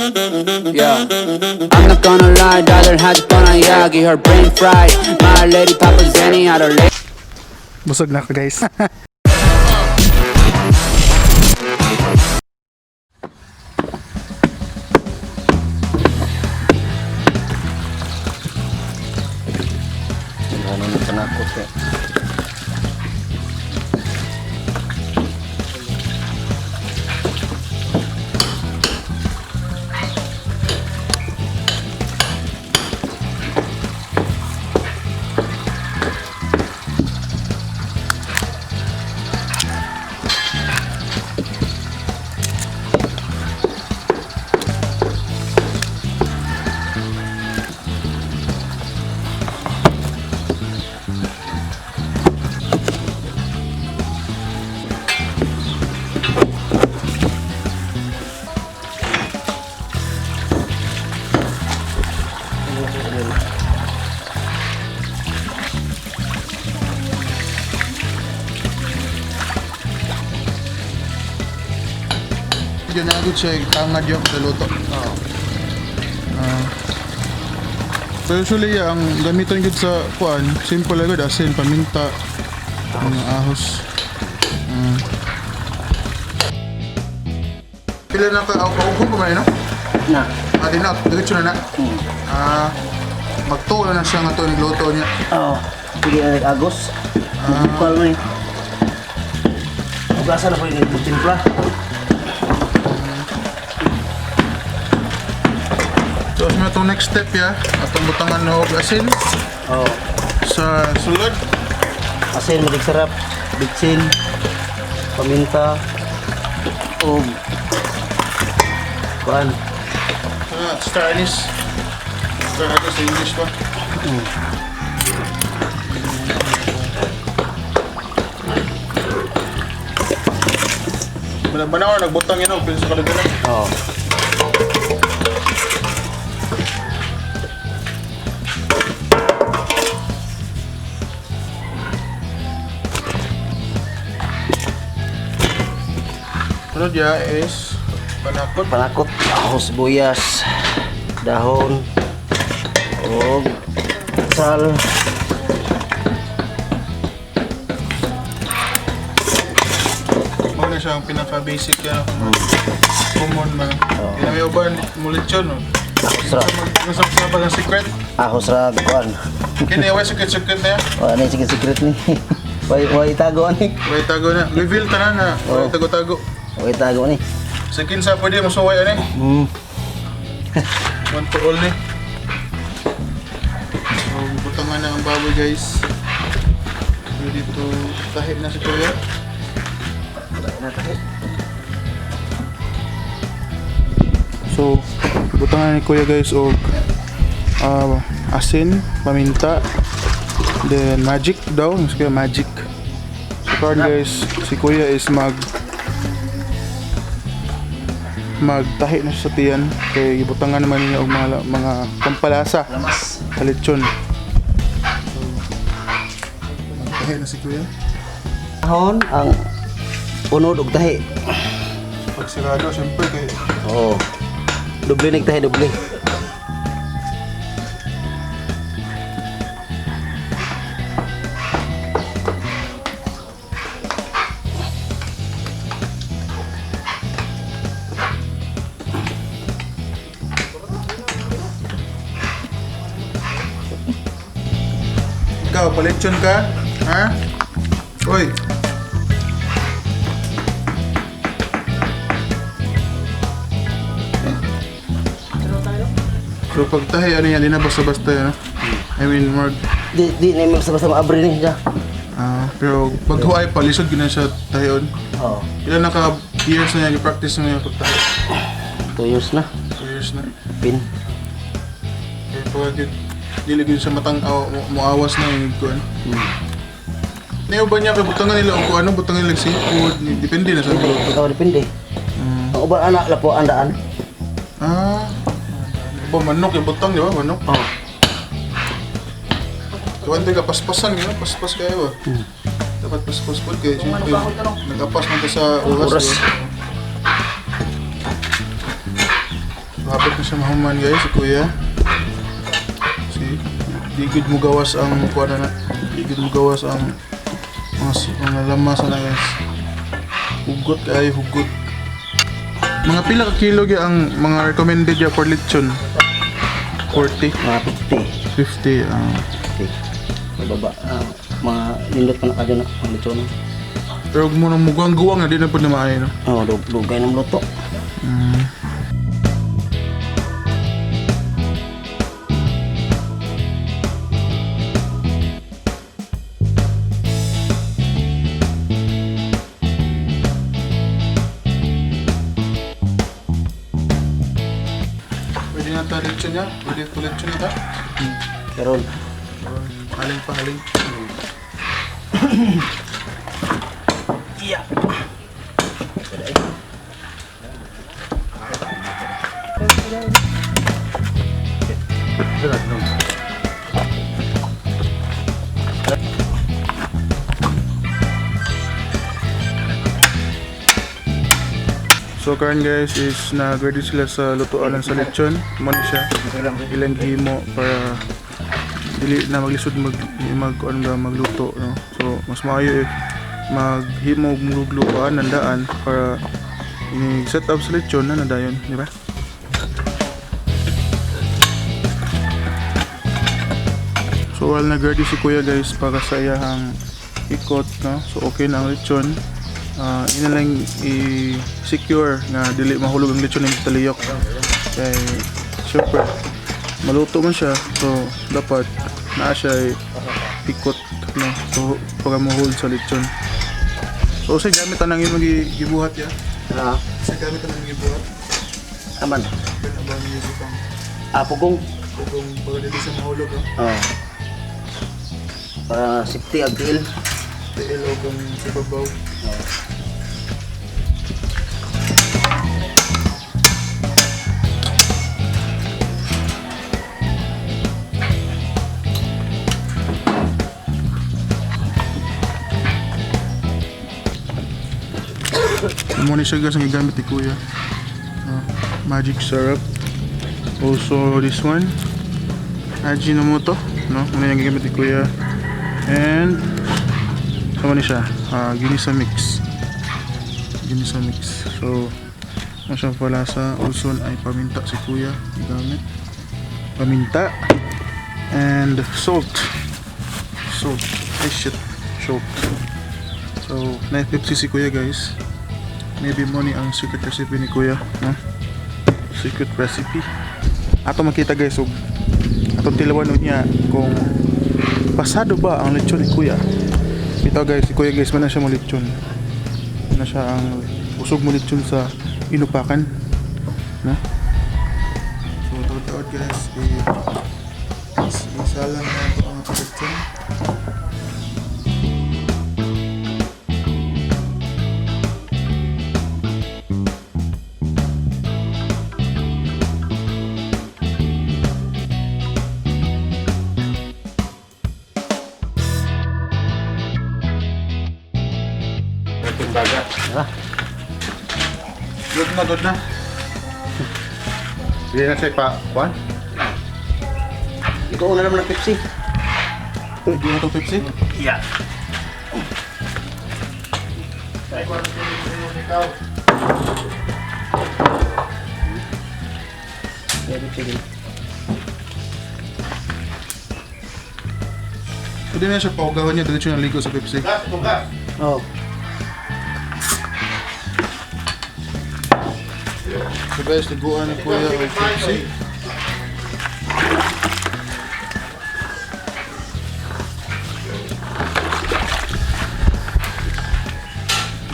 Yeah. I'm not gonna lie, 다들 하지 뻔한 이야기. Her brain fried. My lady papa Zenny out of Busog na ako, guys. Ano na panakot eh. Diyan na agad siya, tangad yung sa luto. Oo. Ah. So usually yeah, ang gamiton gud sa kuan, simple lang gud, asin, paminta, mga ahos. Pila na ka kaukom pa man no? Na. Ah, di na, diretso na na. Ah, magtuo na na siya nga to nagluto niya. Oo. Hindi na nag-agos. Bukal mo eh. Ugasan na po yung nagtimpla. So, sa itong next step ya, atong butangan na og asin Oo. sa sulod. Asin, madig sarap. Bitsin. Paminta. Og. Kuan. Ah, star anise. Star anise sa English pa. Banaw nagbutang yun, oh, sa kalaganan. Oo. Sunod ya is panakot. Panakot. Ako sibuyas. Dahon. Og. Sal. Mao na siya ang pinaka-basic ya. Common man. Kaya may uban mulitsyon, no? Ahos ra. Sa sa ang secret. Ahos ra. Kuan. Kini way secret secret na ya. Wala na yung secret ni. Way, way tago ni. Way tago na. Reveal tanan na. Way tago-tago. Way tago ni. Sa kinsa pwede mo suway ani. One to all ni. So, butangan na ang baboy, guys. Ready to tahi na si Kuya. So, butangan ni Kuya, guys, og asin, paminta, then magic daw, yung si Kuya magic. So, karon guys, si Kuya is magtahi na siya sa tiyan kay gibutangan naman niya og mga pampalasa Lamas. sa lechon. So, magtahi na si Kuya. Dahon ang unod og tahi. Pag sirado, syempre kay Oo. Doble nagtahi, doble. Ikaw, palechon ka? Ha? Uy! So pagtahi, ano yan, di na basta-basta yan, no? I mean, more, Di di na basta basta maabri ni siya. ah, pero paghuay pa, lisod gina siya tahion. Oo. Ilan na ka years na yan, i-practice na yan pagtahi? 2 years na. 2 years na. Pin. Kaya pag yun, dili gyud sa matang aw, muawas na yung kuan. Niyo ba niya kay butangan nila og kuan, ano butangan nila og seafood, depende na sa luto. Oo, depende. Ang uban anak lapo ang daan. Ah. Ba manok yung butang, di ba? Manok. Oo. Tuwan ka paspasan yun, paspas kayo ba? Dapat paspas po kayo. Siyempre, nag-apas man to sa oras. Oras. Di ba? So, hapit na siya mahuman, guys, si kuya. See? Di gud mo gawas ang kuha na. Di gud mo gawas ang mga lamas na, guys. Hugot kay hugot. Mga pila ka kilo gyud ang mga recommended ya for lechon? 40, Mga 50. 50. Ah. 50. Mababa. Ah, mga lindot pa na kadyo na. Ang lechon. Pero mo nang muguang guwang na di na pud na maayo, no. Oh, dugay ng luto. Pwede na ta lechon niya. Pwede to lechon na ta. Karon. Haling pa, haling. Yeah. So karon, guys, is nag-ready sila sa lutuan sa lechon. Mo ni siya ilang gihimo para dili na maglisod mag mag ano ba, magluto, no. So mas maayo if maghimo og mulugluan nandaan para ini set up sa lechon na nadayon, di ba? So while nag-ready si kuya, guys, para sa iyahang ikot, no. So okay na ang lechon. Ah, ina lang i-secure nga dili mahulog ang lechon ng taliyok. Kay syempre maluto man siya, so dapat naa siya ikot, no, so para mo-hold sa lechon. So usay gamit anang imong gibuhat ya? Ah, Usay gamit anang gibuhat? aman. Kana ba ang music ang Ah, pugong. kung para dili siya mahulog, no? Oh. Para safety ang tiil. Tiil o kung sa babaw. Oh. Mo ni siya, guys, ang gigamit ni kuya. Ah, magic syrup. Also this one. Ajinomoto, no? Ano yung gigamit ni kuya. And sama ni siya, ah, ginisa mix. Ginisa mix. So, ano siya pala sa also ay paminta si kuya gigamit. Paminta and salt. Salt. Ay shit. Salt. So, 950 si kuya, guys. Maybe mo ni ang secret recipe ni kuya, no? Secret recipe. Ato makita, guys, ug atong tilawan niya kung pasado ba ang lechon ni kuya. Ito, guys, si kuya, guys, man na siya mo lechon. Na siya ang usog mo lechon sa inupakan, no? So, taod-taod, guys, isalang na ito ang lechon. Diba? Good na, good na. Hindi na siya pa, kuan? Ikaw una naman ng Pepsi. Hindi na ito Pepsi. Yeah. Yeah, Pepsi din. Pwede na siya paugawan niya, diretso na ligo sa Pepsi. Gas, gas. Oh. So guys, liguan ni kuya og Pepsi.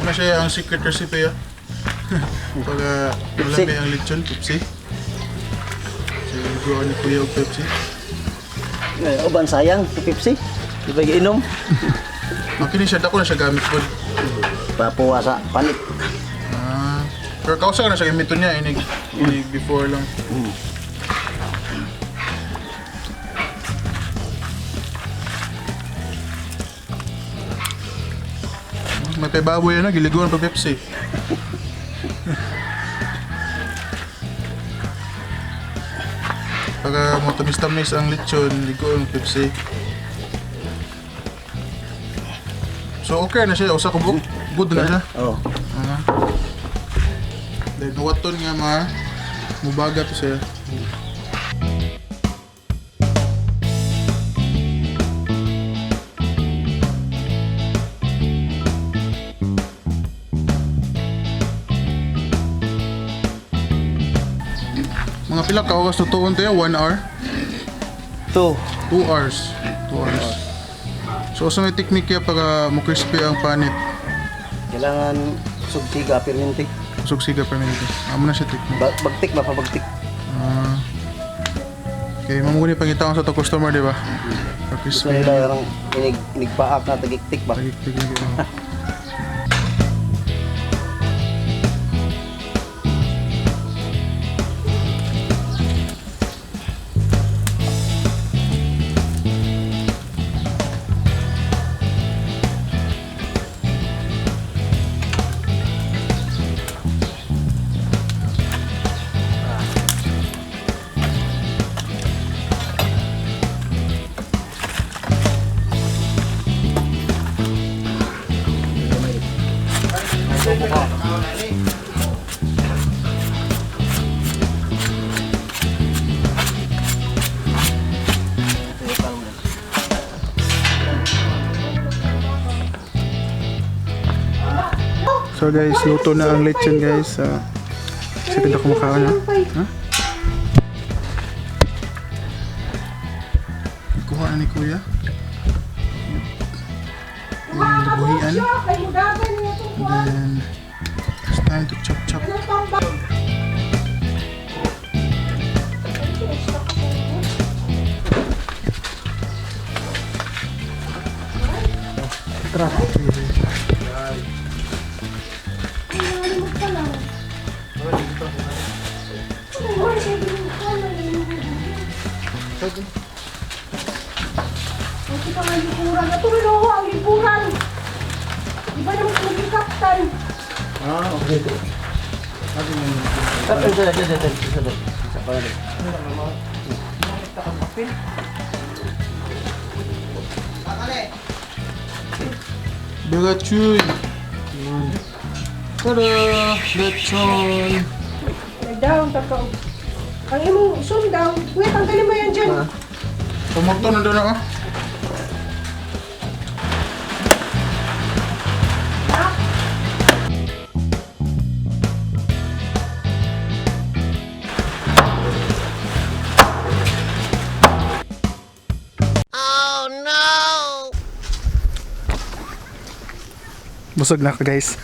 Muna siya ang secret recipe ya. Pag Pepsi. malami ang lechon, Pepsi. So liguan ni kuya og Pepsi. Eh, uban sayang, sa Pepsi. Di ba inom? Makini siya, dako na siya gamit pod. Papuwa sa panit. Ah, pero kausa na siya gamiton niya inig inig before lang. May paibaboy na, giliguan pa Pepsi. Para matamis-tamis ang lechon, ligo ang Pepsi. So okay na siya, usa ka buok. Good na siya. Oo. Ah. Then huwaton nga ma mubaga to siya. Mga pila ka oras tutuon tayo? 1 hour? 2. 2 hours. 2 hours. So, usa may technique ya para mo crispy ang panit. Kailangan sugsiga, perminti. Sugsiga per minute. Amo na siya technique. Bagtik ba, pabagtik. Ah. Okay, mamo ni pangitaon sa to customer, di ba? Pa Gusto crispy. nila yung inigpaak na tagiktik ba? Tagik tig. So guys, luto na ang lechon, guys. Sipin ako makaon, ha? Ha? Kuha na ni Kuya. Yung buhian. And then, it's time to chop chop. Ito pa nga lipuran. Ito rin ako ang lipuran. Iba naman kung kaptan. Ah, okay. Isa pa rin. Bigachuy! Tada! Lechon! Nagdown, taka. Ang imong sundaw. Kuya, tanggalin mo yan dyan. Pumagto na doon ako. Busog na ako, guys.